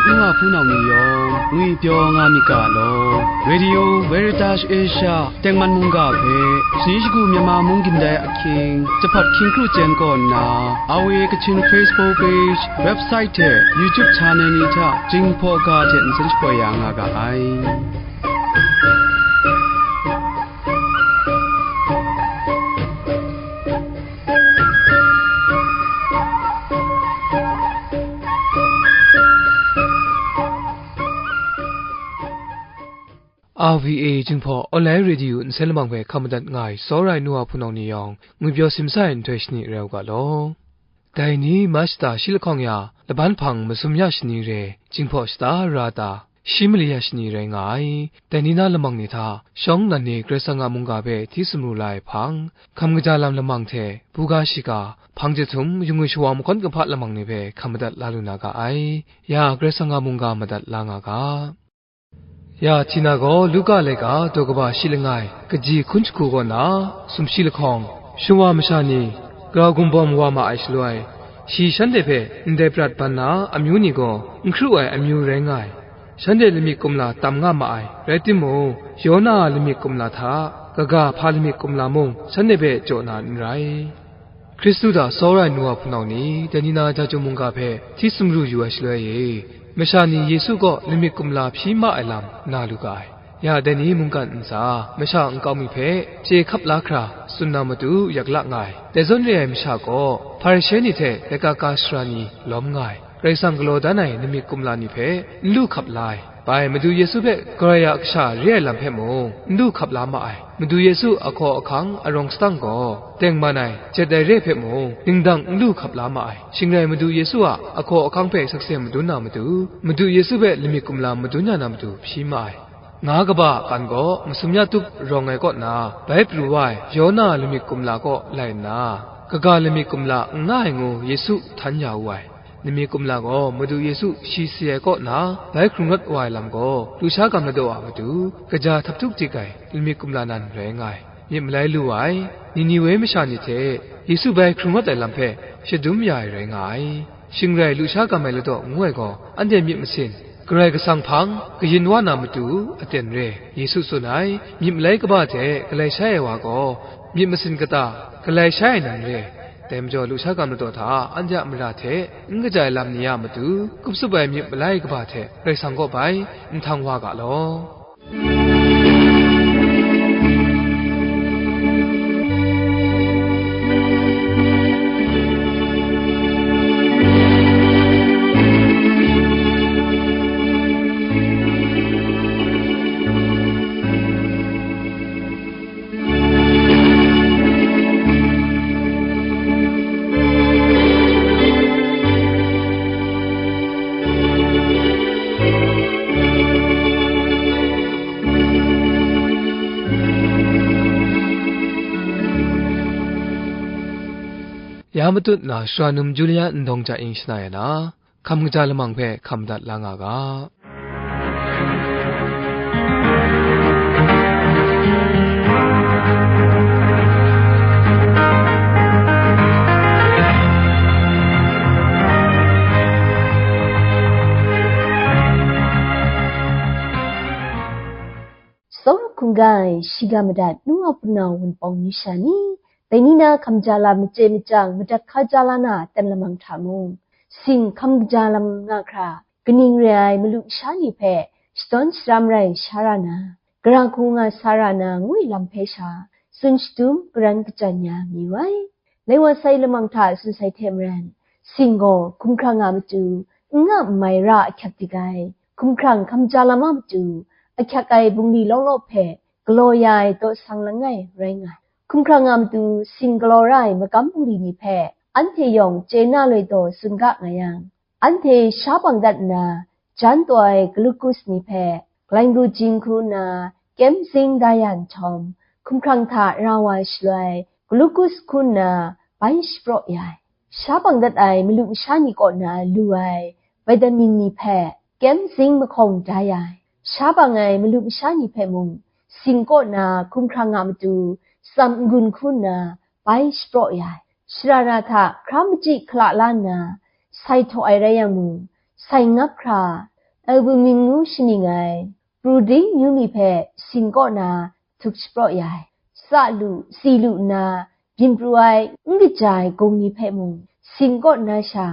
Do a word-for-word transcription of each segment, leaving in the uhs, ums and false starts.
N wa hpunau ni yawng ngwipyaw nga myit ga law, Radio Veritas Asia tengman mungga hpe shani shagu Myanmar mung gindai ahkying, jahpat hkying kru chyen kaw nna, R V A Kachin Facebook page, website hte YouTube channel ni hta Jinghpaw ga hte nsen shapoi ya nga ga ai. R V A Jinghpaw Online Radio nsen lamang hpe hkam madat nga ai, tsawra ai nu wa hpunau ni yawng, ngwipyaw simsa ai nhtoi shani rai u ga law. Dai ni ma shata shi lahkawng ya, laban hpang masum ya shani re, Jinghpaw shata ra ta, shi mali ya shani rai nga ai. Dai ni na lamang ni hta, shawng nnan ni Karai Kasang a mungga hpe hti sumru la ai hpang, hkam kaja lam lamang hte, buga shiga, hpang jahtum, yungwi shawa mahkawn kahpa lamang ni hpe hkam madat la lu na ga ai. Ya, Karai Kasang a mungga madat la nga ga. Ya, Htina gaw Luka laika daw kaba shi langai, kaji hkun jahku kaw na, sumshi lahkawng, shawa masha ni, grau gumbawm wa ma ai shaloi, shi shanhte hpe ndai prat ban na amyu ni gaw n hkru ai amyu rai nga ai. Shanhte lamik kumla tam nga ma ai, rai timung, Yona a lamik kumla hta, kaga hpa lamik kumla mung shanhte hpe jaw na n rai. Hkristu hta tsawra ai nu wa hpunau ni, dai ni na Jahtum mungga hpe hti sumru yu ai shaloi e, masha ni Yesu kaw lamik kumla hpyi ma ai lam na lu ga ai. Ya dai ni mungkan ntsa, masha nkau mi hpe chye hkap la hkra tsun na matu yak la nga ai. Dai zawn re ai masha gaw, Hparishe ni hte laika ka sara ni lawm nga ai. Karai Kasang galaw dan ai lamik kumla ni hpe n lu hkap la ai. Bai, Madu Yesu hpe Karai a kasha re ai lam hpe mung n lu hkap la ma ai. Madu Yesu ahkaw ahkang arawng sadang gaw, tengman ai, jet ai re hpe mung, dingdang n lu hkap la ma ai. Shing rai, Madu Yesu a ahkaw ahkang hpe sakse madun na matu, Madu Yesu hpe lamik kumla madun ya na matu hpyi ma ai. Nga kaba a kan gaw masum ya tup rawng ai kaw na, bai pru wa ai Yona lamik kumla kaw lai nna, kaga lamik kumla n nga ai ngu Yesu htan ya wu ai. Lamik kumla gaw Madu Yesu shi si ai kaw na bai hkrung rawt wa ai lam gaw, lusha gam ladaw a matu, kaja htaphtuk dik ai lamik kumla nan rai nga ai. Myit malai lu ai, Niniwe masha ni hte Yesu bai hkrung rawt ai lam hpe shadum ya ai rai nga ai. Shing rai, lusha gam ai ladaw ngu ai gaw, anhte myit masin, Karai Kasang hpang kayin wa na matu aten re. Yesu tsun ai, myit malai kaba hte galai shai ai wa gaw, myit masin kata galai shai ai nan re. Dai majaw, lusha gam ladaw hta anhte a mara hte n kaja ai lam ni a matu, kup tsup ai myit malai kaba hte Karai Kasang kaw bai nhtang wa ga law. Ya matut na, Sara Num Julia Ndawng Jahing shana ya na, hkam kaja lamang hpe hkam dat la nga ga. Tsawra hkungga ai shiga madat nu wa hpunau wunpawng ni sha ni, dai ni na hkam ja lam machye machyang madat hka ja la na ten lamang hta mung, sing hkam kaja lam nga hkra, kaning re ai malu masha ni hpe shadawn sharam rai sha ra na, gara hku nga sa ra na ngu ai lam hpe sha, tsun shadum garan kachyan ya mi wai. Lai wa sai lamang hta tsun sai hte maren, sing gaw hkumhkrang a matu n nga n mai ra ahkyak dik ai, hkumhkrang hkam ja lam a matu ahkyak ai bungli law law hpe galaw ya ai daw sang langai rai nga ai. Hkumhkrang a matu sing galaw ra ai magam bungli ni hpe anhte yawng chye na loi taw tsun ga nga yang, anhte sha bang dat nna, jan taw ai glukus ni hpe, galaingu jing hku nna, kyem zing da ya nhtawm, hkumhkrang hta ra wa ai shaloi, glukus hku nna bai shapraw ya ai. Sha bang dat ai malu masha ni kaw na lu ai vitamin ni hpe, kyem zing mahkawng da ya ai. Sha bang ai malu masha ni hpe mung, sing kaw na hkumhkrang a matu tsam n-gun hku nna bai shapraw ya ai. Shara na hta hkra machyi hkala la nna, sai htaw ai rai yang mung, sai ngap hkra, Albumine ngu shaning ai, pru ding yu mi hpe sin kaw na htuk shapraw ya ai, sa lu, si lu nna, byin pru ai, n kaja ai gung ni hpe mung, sin kaw na sha,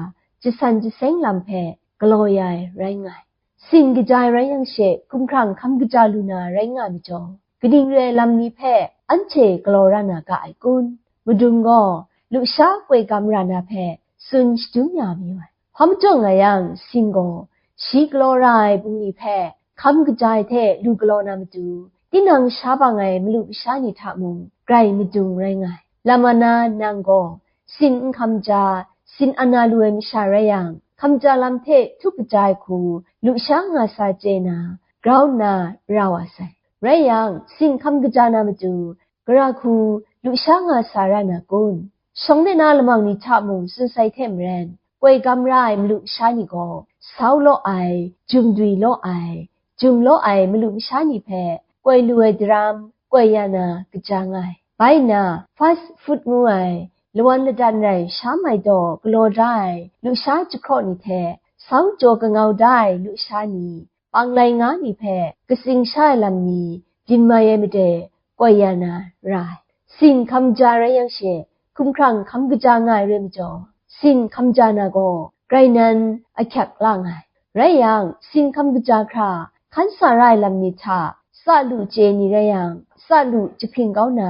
jasan jaseng lam hpe galaw ya ai rai nga ai. Sin kaja ai rai yang she, hkumhkrang hkam kaja lu na rai nga ai majaw, kaning re ai lam ni hpe anhte galaw ra na ga ai kun? Madung gaw, lusha koi gam ra na hpe tsun shadum ya mayu ai. Hpa majaw nga yang, sin gaw shi galaw ra ai bungli hpe hkam kaja ai hte lu galaw na matu, tinang sha bang ai malu masha ni hta mung grai madung rai nga ai. Lam ana nang gaw sin n hkam ja, sin ana lu ai masha rai yang, hkam ja lam hte htuk kaja ai hku lusha nga sa chye na, grau nna ra wa sai. Rai yang, sin hkam kaja na matu, gara hku lusha nga sa ra na kun? Shawng de na lamang ni hta mung tsun sai hte maren, koi gam ra ai malu masha ni gaw, sau law ai, jum dwi law ai, jum law ai malu masha ni hpe koi lu ai daram, koi ya na kaja nga ai. Bai nna, fast food ngu ai, lawan ladan rai sha mai daw galaw da ai lusha jahkraw ni hte, sau jaw kangau da ai lusha ni, panglai nga ni hpe katsing sha ai lam ni byin mai ai made koi ya na ra ai. Sin hkam ja rai yang she, hkumhkrang hkam kaja nga ai re majaw, sin hkam ja na gaw grai nan ahkyak la nga ai. Rai yang, sin hkam kaja hkra hkan sa ra ai lam ni hta, sa lu chye ni rai yang, sa lu jahpring kau na,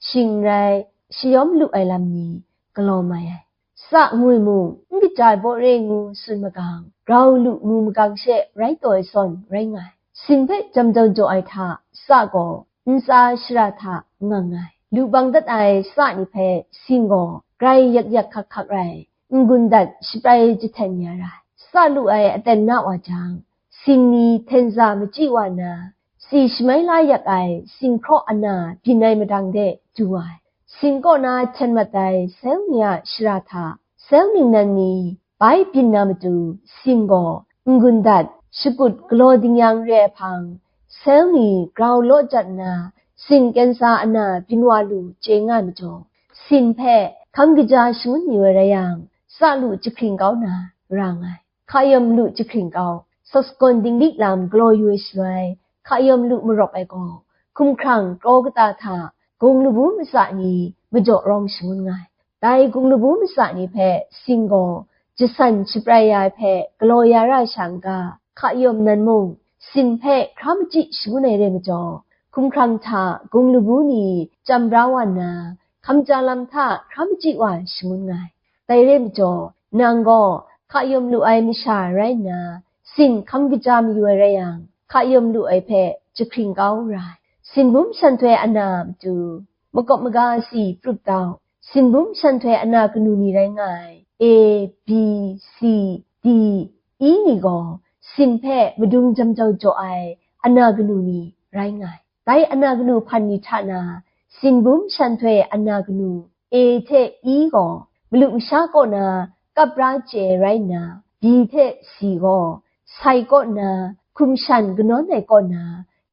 shing n rai, shayawm lu ai lam ni galaw mai ai. Sa ngwi mung, n kaja ai baw re ngu tsun magang, grau lu mu magang she rai taw ai zawn rai nga ai. Sin hpe jam jau jaw ai hta, sa gaw ntsa shara hta nga nga ai. Lu bang dat ai sa ni hpe sin gaw grai yak yak hkak hkak rai, n-gun dat shaprai jahten ya ra ai. Sa lu ai aten na wa jang, sin ni hten za machyi wa nna, si shamai la yak ai singhkraw ana byin ai madang de du wa ai. Sin kaw na hten mat ai sel ni a shara hta, sel ningnan ni bai byin na matu, sin gaw n-gun dat, shakut galaw ding yang re ai hpang, sel ni grau law jat nna, sin kensa ana byin wa lu chye nga ai majaw, sin hpe hkam kaja shangun yu ai rai yang, sa lu jahpring kau na ra nga ai. Hka yawm lu jahpring kau, sawsagawn dinglik lam galaw yu ai shaloi, hka yawm lu marawp ai gaw, hkumhkrang kraw kata hta gung labu matsa ni majaw rawng shangun nga ai. Dai gung labu matsa ni hpe sin gaw jasan shaprai ya ai hpe galaw ya ra ai sha n-ga, hka yawm nan mung sin hpe hkra machyi shangun ai re majaw, hkumhkrang hta gung labu ni chyam bra wa nna, hkam ja lam hta hkra machyi wa shangun nga ai. Dai re majaw, nang gaw hka yawm lu ai masha rai nna, sin hkam kaja mayu ai rai yang, hka yawm lu ai hpe jahpring kau ra ai. Sin bum shan htoi ana matu, makawp maga si prup tau. Sin bum shan htoi ana kanu ni rai nga ai, A, B, C, D, E ni gaw sin hpe madung jam jau jaw ai ana kanu ni rai nga ai. Dai ana kanu hpan ni hta na, sin bum shan htoi ana kanu A hte E gaw malu masha kaw na kap ra chye ai rai nna, B hte C gaw sai kaw na hkum shan kanawn ai kaw na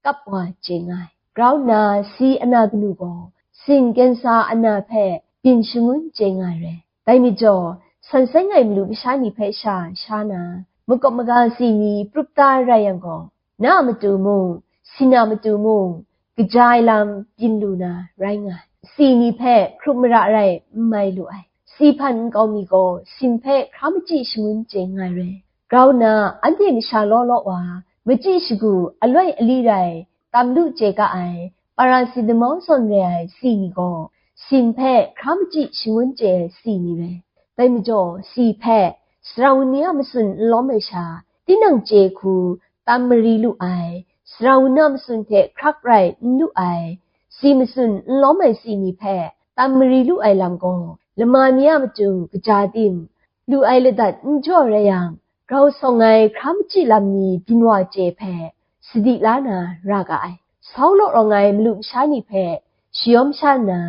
kap wa chye nga ai. Grau nna, C ana kanu gaw sin kensa ana hpe byin shangun chye nga ai re. Dai majaw, san seng ai malu masha ni hpe sha sha na, makawp maga si ni prup da rai yang gaw, na a matu mung, sin a matu mung, kaja ai lam byin lu na rai nga ai. Si ni hpe hkrup mara rai n mai lu ai. Si hpan nkau mi gaw sin hpe hkra machyi shangun chye nga ai re. Grau nna, anhte masha law law wa, machyi shagu aloi ali rai, tam lu chye ga ai, paracetamol zawn re ai si ni gaw, sin hpe hkra machyi shangun chye ai si ni rai. Dai majaw, si hpe sara wun ni a matsun n lawm ai sha, tinang chye hku tam mari lu ai, sara wun a matsun hte hkrak rai n lu ai, si matsun n lawm ai si ni hpe tam mari lu ai lam gaw, lama mi a matu kaja tim, lu ai ladat n jaw rai yang, grau sawng ai hkra machyi lam ni byin wa chye hpe sadi la na ra ga ai. Sau law rawng ai malu masha ni hpe shayawm sha nna,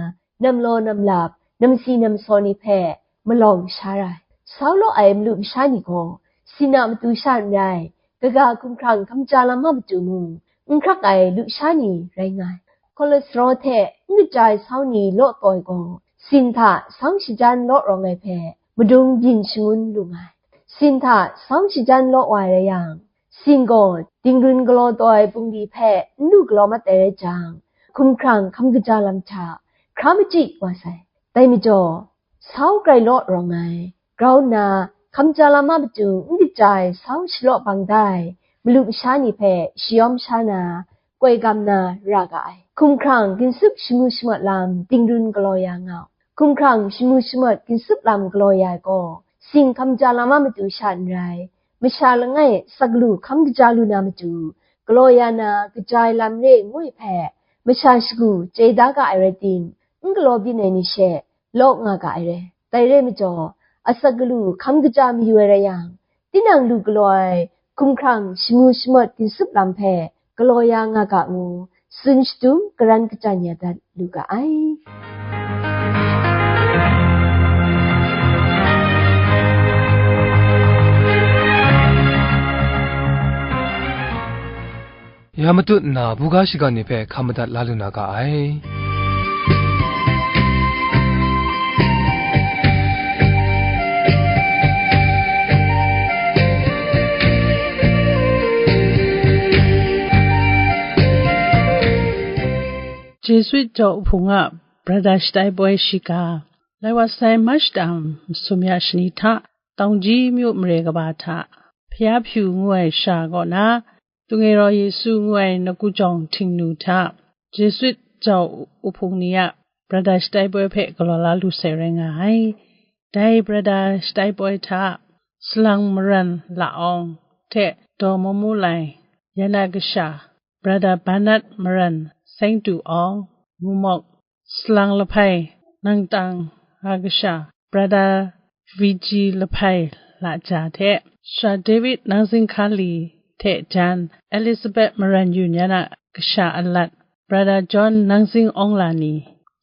namlaw namlap, namsi namsaw ni hpe malawng sha ra ai. Sau law ai malu masha ni gaw, sin a matu sha n rai, kaga hkumhkrang hkam ja lam a matu mung, n hkrak ai lusha ni rai nga ai. Cholesterol hte n kaja ai sau ni law taw ai gaw, sin hta sau shajan law rawng ai hpe madung byin shangun lu nga ai. Sin hta sau shajan law wa ai rai yang, Shing gaw dingrun galaw taw ai bungli hpe n lu galaw mat ai rai jang, hkumhkrang hkam kaja lam hta hkra machyi wa sai. Dai majaw, sau grai law rawng ai, grau nna hkam ja lam a matu n kaja ai sau shalaw bang da ai malu masha ni hpe shayawm sha na, koi gam na ra ga ai. Hkumhkrang ginsup shamu shamawt lam dingrun galaw ya nga u. Hkumhkrang shamu shamawt ginsup lam galaw ya ai gaw, shing hkam ja lam a matu sha n rai, masha langai asak galu hkam kaja lu na matu, galaw ya na kaja ai lam re ngu ai hpe, masha shagu chye da ga ai rai tim, n galaw byin ai ni she law nga ga ai re. Dai re majaw, asak galu hkam kaja mayu ai rai yang, tinang lu galaw ai hkumhkrang shamu shamawt ginsup lam hpe galaw ya nga ga ngu, tsun shadum karan kachyan ya dat lu ga ai. Ya matut nna, buga shigan ni hpe hkam madat la lu na ga ai. Jesuit jau hpung a Brada shatai poi shiga, lai wa sai March shata masum ya shani hta, Taungji myu mare kaba hta, Hpya Hpyu ngu ai sha kaw na, Tung e Rau Yesu ngu ai nawku jawng htingnu hta, Jesuit jau u hpung ni a Brada shatai poi hpe galaw la lu sai rai nga ai. Dai Brada shatai poi hta, Salang Maran La Awng hte Daw Mamu Lai, yan a kasha, Brada Bernard Maran Seng Tu Awng, Mumawk, Salang Lahpai, Nangtang a kasha, Brada Viji Lahpai Laja hte, Sara David Nangzing Hkali hte jan, Elizabeth Maran Yun yan a kasha alat, Brada John Nangzing Awngla ni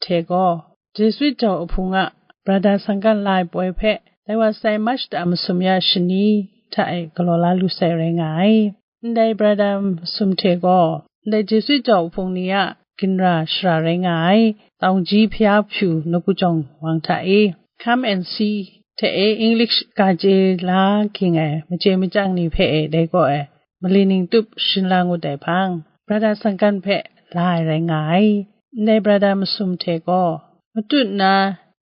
hte gaw, Jesuit jau ahpung a Brada Sangkan Lai poi hpe, dai wa sai March shata masum ya shani hta e galaw la lu sai rai nga ai. Ndai Brada masum hte gaw, ndai Jesuit jau ahpung ni a ginra shara rai nga ai, Taungji Hpya Hpyu nawku jawng wang hta e, Come and See hte e English ga chye la ging ai machye machyang ni hpe e dai gaw e, mali ning tup shin la ngut ai hpang, Brada Sangkan hpe la ai rai nga ai. Ndai Brada masum hte gaw, matut na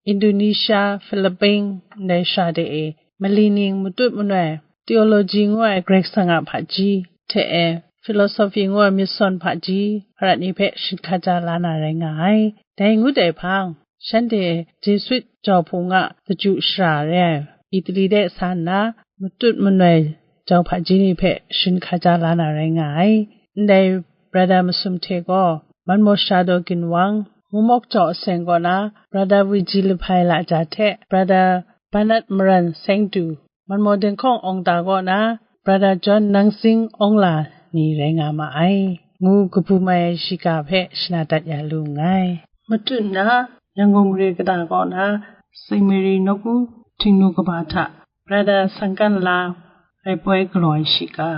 Indonesia, Philippine, ndai sha de e, mali ning matut manoi, theology ngu ai Grai Kasang a hpaji hte e, philosophy ngu ai myit sawn hpaji, hparat ni hpe shinhka ja la na rai nga ai. Dai ngut ai hpang, shanhte Jesuit jau hpung a kaju shara re ai, Italy de sa nna, matut manoi jau hpaji ni hpe shinhka ja la na rai nga ai. Ndai Brada masum hte gaw, Manmaw Sha Daw Ginwang, Mumawk jau aseng kaw na, Brada Viji Lahpai Laja hte, Brada Bernard Maran Seng Tu, Manmaw Denghkawng Awngda kaw na, Brada John Nangzing Awngla ni rai nga ma ai, ngu kabu mai ai shiga hpe shana dat ya lu nngai. Matut na, Yangon mare kata kaw na, Saint Mary nawku htingnu kaba hta, Brada Sangkan La ai poi galaw ai shiga.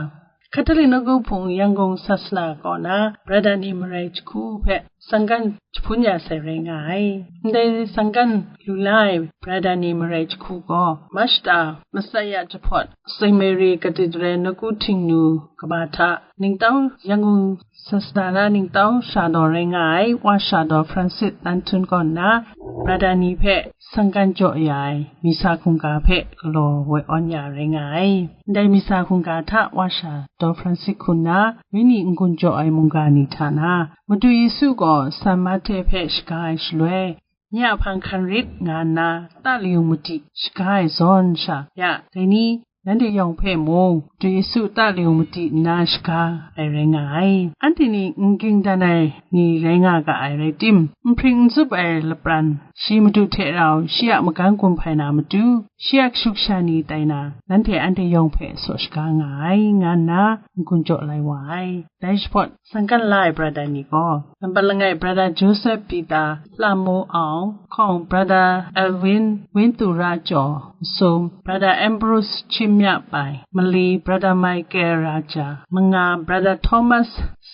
Catholic nawku hpung Yangon sasana kaw na, Brada ni marai jahku hpe Sangkan jahpun ya sai rai nga ai. Ndai Sangkan lu la ai Brada ni marai jahku gaw, March shata, Masaya jahpawt, Saint Mary Cathedral nawku htingnu kaba hta, ningtau Yangon sasana na ningtau sha daw rai nga ai, Wa Sha Daw Francis Tan Htun kaw nna, Brada ni hpe Sangkan jaw ya ai, misa hkungga hpe galaw woi awn ya rai nga ai. Ndai misa hkungga hta Wa Sha Daw Francis hku nna, wenyi n-gun jaw ai mungga ni hta na, Madu Yesu gaw San Mahte hpe shaga ai shaloi, nye a hpang hkan rit nga nna, ta layung madi shaga ai zawn sha ya, dai ni, nanhte yawng hpe mung, Madu Yesu ta layung madi nna shaga ai rai nga ai. Anhte ni n ging dan ai ni rai nga ga ai rai tim, nhpring n tsup ai lapran, shi Madu hte rau shi a magan gun hpai na matu, shi a kashu kasha ni tai na, nanhte anhte yawng hpe saw shaga nga ai, nga nna n-gun jaw lai wa ai. Dai jahpawt, Sangkan la ai brada ni gaw, nambat langai brada Joseph Peter, Lamo Aung, hkawng brada Elwin, Win Tu Ra Jaw, masum brada Ambrose Chim Mya Pai, mali brada Michael Raja, manga brada Thomas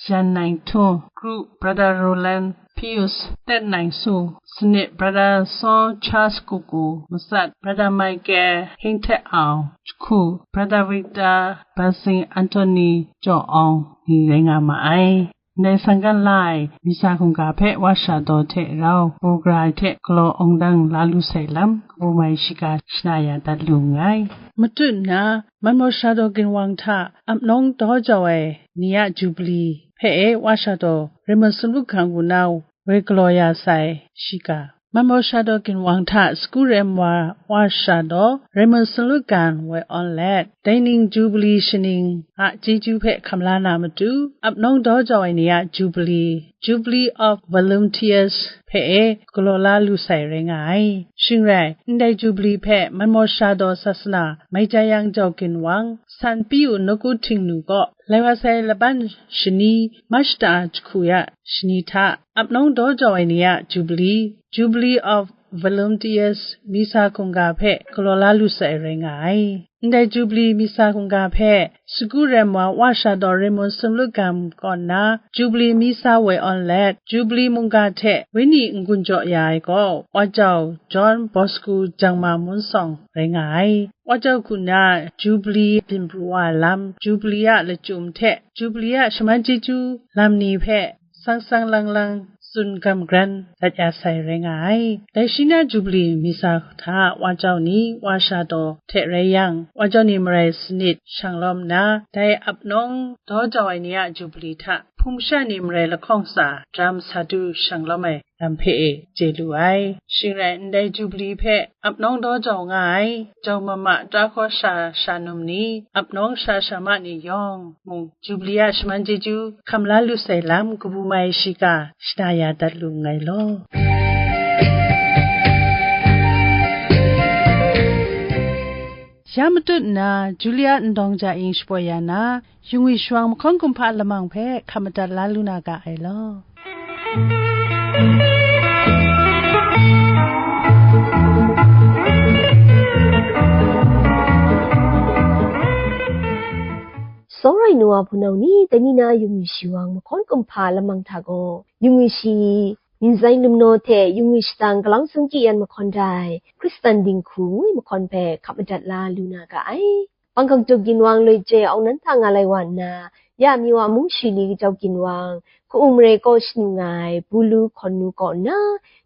Yan Nai Htun, kru brada Roland Pius Tet Nang Su, Snit Brother Saw Charles Kuku, Masat Brother Michael Hing Htet Aung, Jahku Brother Victor Basing Anthony Jaw Aung ni rai nga ma ai. Ndai sangkan la ai misa hkungga hpe wa sha daw hte rau, Pogra hte galaw awng dang la lu sai lam, kabu mai shiga shana ya dat lu nngai. Matut nna, Manmaw Sha Daw ginwang hta ap nawng daw jau ai ni a Jubili hpe e wa sha daw Raymond Sumluk Gang wu na woi galaw ya sai shiga. Manmaw Sha Daw ginwang hta sagu rem wa wa sha daw Raymond Sumluk Gang woi awn let, dai ning Jubili shaning a chyeju hpe hkam la na matu, ap nawng daw jau ai ni a Jubili, Jubilee of Volunteers hpe e galaw la lu sai rai nga ai. Shing rai, ndai Jubili hpe Manmaw Sha Daw Sasana Mai Jayang Jau ginwang, San Piu Nawku Htingnu kaw, lai wa sai laban shani Mashta jahku ya shani hta ap nawng daw jau ai ni a Jubili, Jubilee of Volunteers misa hkungga hpe galaw la lu sai rai nga ai. Ndai Jubili misa hkungga hpe sagu rem wa wa sha daw Raymond Sumluk Gang kaw nna, Jubili misa woi awn let, Jubili mungga hte wenyi n-gun jaw ya ai gaw, wa jau John Bosco Jangma Munsawng rai nga ai. Wa jau hku na Jubili byin pru wa lam, Jubili a lachyum hte Jubili a shaman chyeju lam ni hpe sang sang lang lang tsun gam gran dat ya sai rai nga ai. Dai shi na Jubili misa hta wa jau ni wa sha daw hte rai yang, wa jau ni marai sanit shang lawm nna, dai ap nawng daw jau ai ni a Jubili hta hpung sha ni marai lahkawng tsa dram sa du shang lawm ai lam hpe e chye lu ai. Shing rai, ndai Jubili hpe ap nawng daw jau nga ai, jau mama, tra hkaw sha sha num ni, ap nawng sha sha ma ni yawng mung, Jubili a shaman chyeju hkam la lu sai lam, kabu mai shiga shada ya dat lu nngai law. Ya matut nna, Julia Ndawng Ja Ing shapoi ya na, Yungwi Shawang mahkawn kumhpa lamang hpe hkap madat la lu na ga ai law. Sawrai nu a hpunau ni, dai ni na Yungwi Shawang mahkawn kumhpa lamang hta gaw, Yungwi Shi, Minzai Lumnaw hte Yungwi Shadang Galang Sung Kyi Yan mahkawn rai, Hkristan dinghku ngwi mahkawn hpe hkap madat la lu na ga ai. Bangkok Ginwang loi je awng nan hta nga lai wa nna, ya Miwa mung shili kajau ginwang, Ka-ung mare kaw shanu nga ai Bulu hkawn nu kaw nna,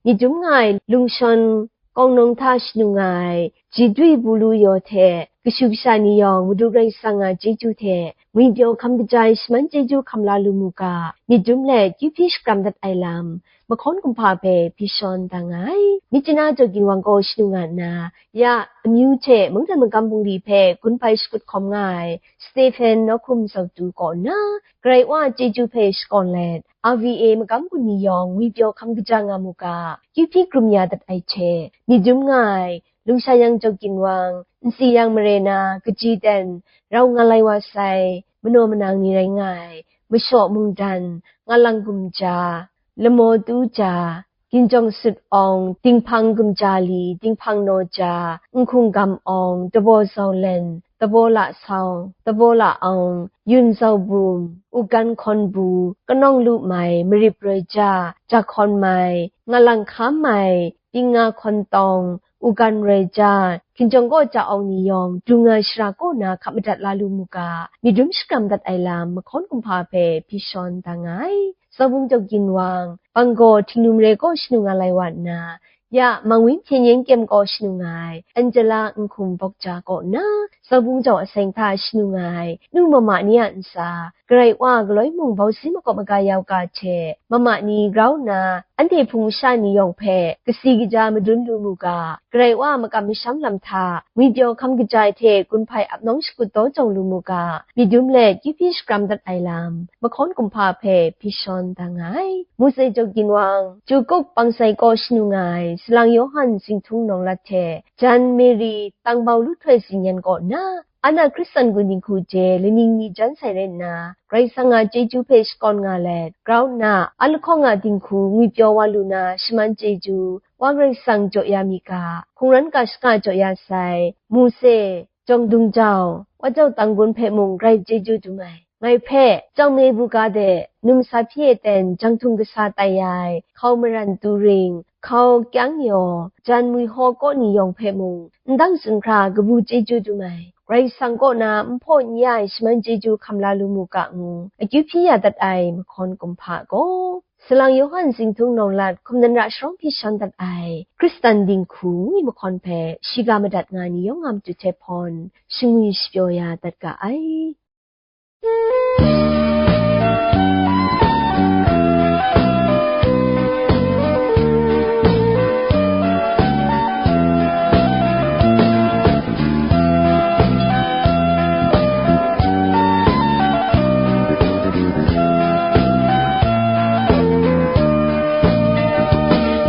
myit dum nga ai Lungshawn Kawngnawng hta shanu nga ai Jidwi Bulu yaw hte kashu kasha ni yawng Madu Karai Kasang a chyeju hte ngwipyaw hkam kaja ai shaman chyeju hkam la lu mu ga, myit dum let kyu hpyi shakram dat ai lam, mahkawn kumhpa hpe hpyi shawn da nga ai. Myitkyina Jaw Ginwang kaw shanu nga nna, ya amyu hte mungdan magam bungli hpe gun hpai shakut hkawm nga ai Stephen Nawhkum Zautu kaw nna, Karai Wa a chyeju hpe shakawn let, R V A magam gun ni yawng ngwipyaw hkam kaja nga mu ga, kyu hpyi hkrum ya dat ai hte, myit dum nga ai Lungsha Yang Jaw Ginwang, Nsi Yang mare na Kaji Ten, rau nga lai wa sai, manaw manang ni rai nga ai, Mashaw Mungdan, Ngalang Gumja, Lamaw Tu Ja, Ginjawng Sut Awng, Dinghpang Gumja Li, Dinghpang Naw Ja, Nhkung Gam Awng, Dabaw Zau Len, Dabaw La Sau, Dabaw La Awng, Yun Zau Bum, Ugan Hkawn Bu, Kanawng Lu Mai, Marip Roi Ja, Jahkawn Mai, Ngalang Hkam Mai, Pingna Hkawn Tawng, Ugan Roi Ja, Hkinjawng Kaw Ja Awng ni yawng, Dunga Shara kaw na hkap madat la lu mu ga, myit dum shakram dat ai lam, mahkawn kumhpa hpe hpyi shawn da nga ai. Zaubung Jaw Ginwang, Banggaw Htingnu mare kaw shanu nga lai wa nna, ya Mangwin Hpyen Yen Kyem kaw shanu nga ai, Angela Nhkum Bawk Ja kaw nna, Zaubung Jaw aseng hta shanu nga ai, nu mama ni a ntsa, Karai Wa galoi mung bau si makawp maga yau ga hte, mama ni grau nna, anhte hpung masha ni yawng hpe kasi kaja madun lu mu ga, Karai Wa makam masham lam hta, ngwipyaw hkam kaja ai hte gun hpai ap nawng shakut daw jawng lu mu ga, myit dum let kyu hpyi shakram dat ai lam, mahkawn kumhpa hpe hpyi shawn da nga ai. Mose Jaw Ginwang, Jukuk Pangsai kaw shanu nga ai, Salang Yawhan Zinghtung Nawng Lat hte, Jan Mary Tangbau Lu Htoi Zingyan kaw nna, Ana Hkristan gun dinghku je laning ni jan sai rai nna, Karai Kasang a chyeju hpe shakawn nga let, grau nna, a lahkawng a dinghku ngwipyaw wa lu na shaman chyeju, Wa Karai Kasang jaw ya mi ga, hkungran ga shaka jaw ya sai, Mose, Jawng Dung Jau, Wa Jau Tang Gun hpe mung grai chyeju dum ai. Ngai hpe, Chyawm Ngai Buga de, numsa hpyi e ten, janghtung kasa tai ai, hkau maran tu ring, hkau kyang yaw, jan mui haw kaw ni yawng hpe mung, ndang zunhkra kabu chyeju dum ai, Karai Kasang kaw na n hpaw n ya ai shaman chyeju hkam la lu mu ga ngu, akyu hpyi ya dat ai mahkawn kumhpa gaw, Salang Yawhan Zingtung Nawng Lat hkum nan ra sharawng hpyi shan dat ai Hkristan dinghku ngu ai mahkawn hpe shiga madat nga ai ni yawng a matu hte hpawn shangwi shapyaw ya dat ga ai.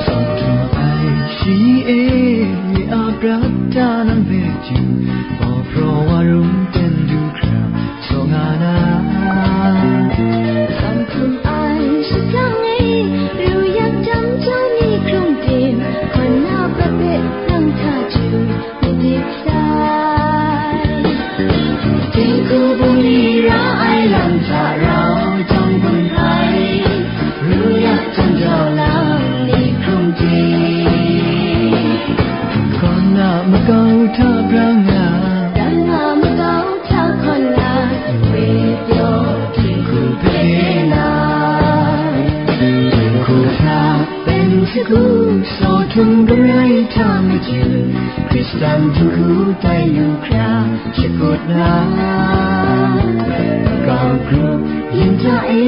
Sawng htum ai shi e, nye a prat ta nang hpe chyu, paw praw wa rum ten du hkra, saw nga na. Sawng htum ai shajang e, ru yak jang jang ni hkrung tim, hkawn na prat hpe nang hta chyu, madik sai. Dinghku bungli ra ai lam hta rau jawng gun ai, ru yak jang jau lam ni hkrung tim. Hkawn na makau hta brang nga, brang nga makau hta hkawn na, nwi pyaw dinghku hpe na. Dinghku hta pen sagu, sawng htum garai hta maju, Hkristan dinghku tai lu hkra shakut na. Makau grup yin hta e,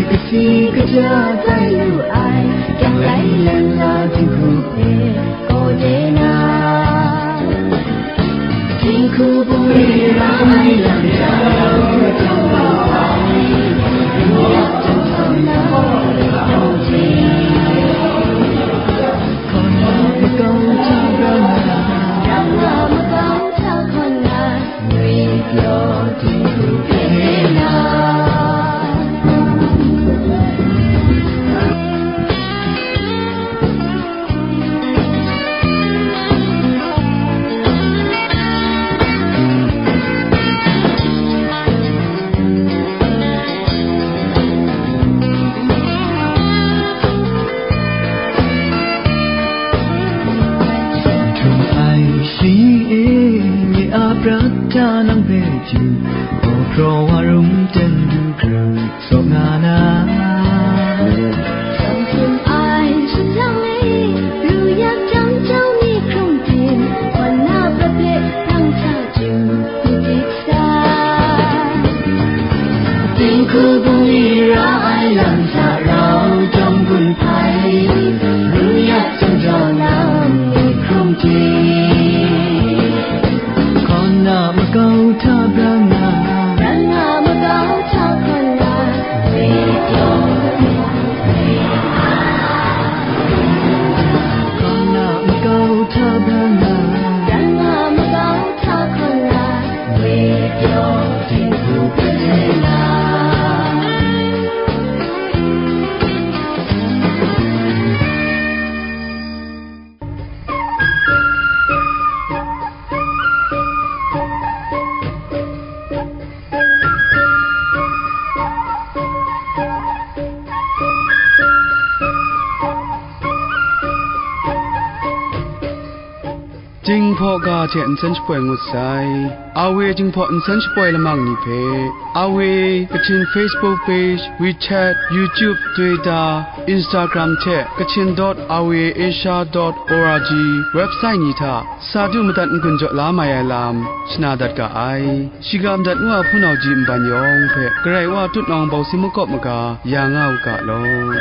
kasi kaja tai lu ai, kyang lai len la dinghku hpe kaw de na. Dinghku bungli ra ai lam hta rau jawng gun ai, ru yak jang jau lam ni hkrung tim. Hkawn na makau hta brang nga, brang nga makau hta hkawn na, nwi pyaw dinghku hpe na. Sawng htum ai shi e, nye a prat hta nang hpe chyu, paw praw wa rum ten du hkra, saw nga na. Sawng htum ai shajang e, ru yak jang jau ni hkrung tim, hkawn na prat hpe nang hta chyu, madik sai. Dinghku bungli ra ai lam hta rau jawng gun ai, ru yak jang jau lam ni hkrung tim. Hkawn na makau hta brang nga, brang nga makau hta hkawn na, nwi pyaw dinghku hpe na. Hkawn na makau hta brang nga, brang nga makau hta hkawn na, nwi pyaw dinghku hpe na. Jinghpaw ga hte nsen shapoi ngut sai. Awe Jinghpaw nsen shapoi lamang ni hpe, Awe Kachin Facebook page, WeChat, YouTube, Twitter, Instagram hte Kachin dot awe asia dot org website ni hta sa du madat n-gun jaw la mai ai lam shana dat ga ai. Shiga madat ngu a hpunau ji nban yawng hpe Karai Wa tutnawng bawsing makawp maga ya nga u ga law.